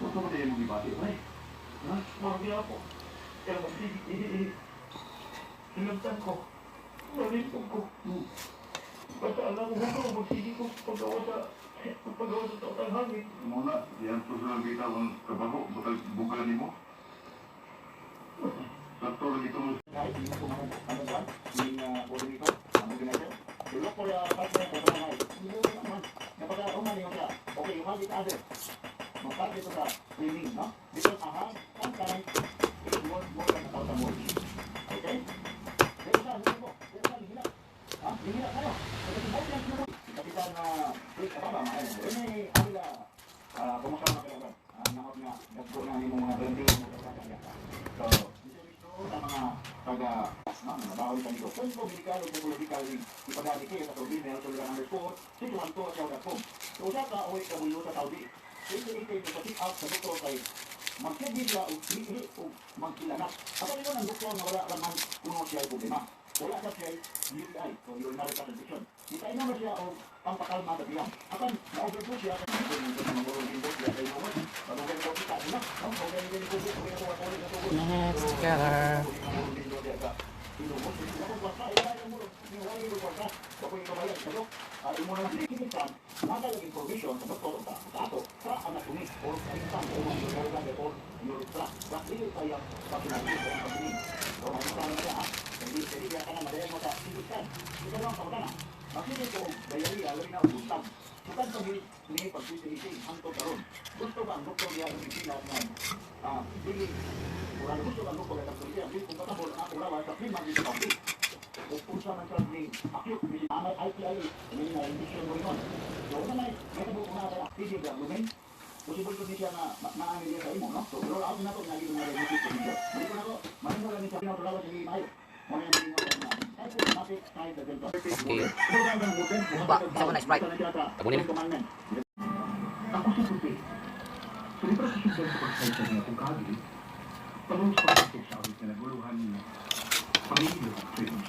Gusto mo tayo mong ibati, ay? Ha? Mami ako. Kaya magsige, hinagtan ko. Nalipog ko. Basta alam ko ko, magsige ko paggawa sa taotang hangin. Muna, yan po sa kita kung trabaho, bukal buka nimo. Sakto lagi ito. Kahit hindi ko mga ano ba, yung coordinator, ang organizer. You look for a partner for the night. Hindi mo naman. Kapag human yung siya, okay, you have it other. Magparte ito sa training, no? Because a hug, sometimes, is worth more than 1,000 words. Okay? Pero sa, hindi mo, pero sa, hihila. Ha? Hihila kayo. Kasi mo yan, Kapitan na, Chris Ababa, maayo. Ini, Avila, kumusta mga kailangan? Nangot nga, dagko na ni mga volunteer mo sa kanya. So, sa mga taga no, mga bawal ka nito. Kung medical o psychological ipadali kayo sa email tuliran_612@yahoo.com. So usa ka OFW sa Saudi. 2018 nagpa-pick up sa doktor kay magsigig siya og lihi og magkilanat. Ato ningon ang doktor na wala raman kuno siya problema. Wala sa siya UTI o urinary tract infection. Gipainom na siya og pampakalma sa tiyang. Apan na-overdose siya Next together. Okay. Ba, isa ko na Sprite. Tabunin na. Ako si Puti. Sa libro sa sundon sa pagsaysay niya kung kaagi, palung sa pagsaysay sa awit na naguluhan niya, pamilyo at dreams.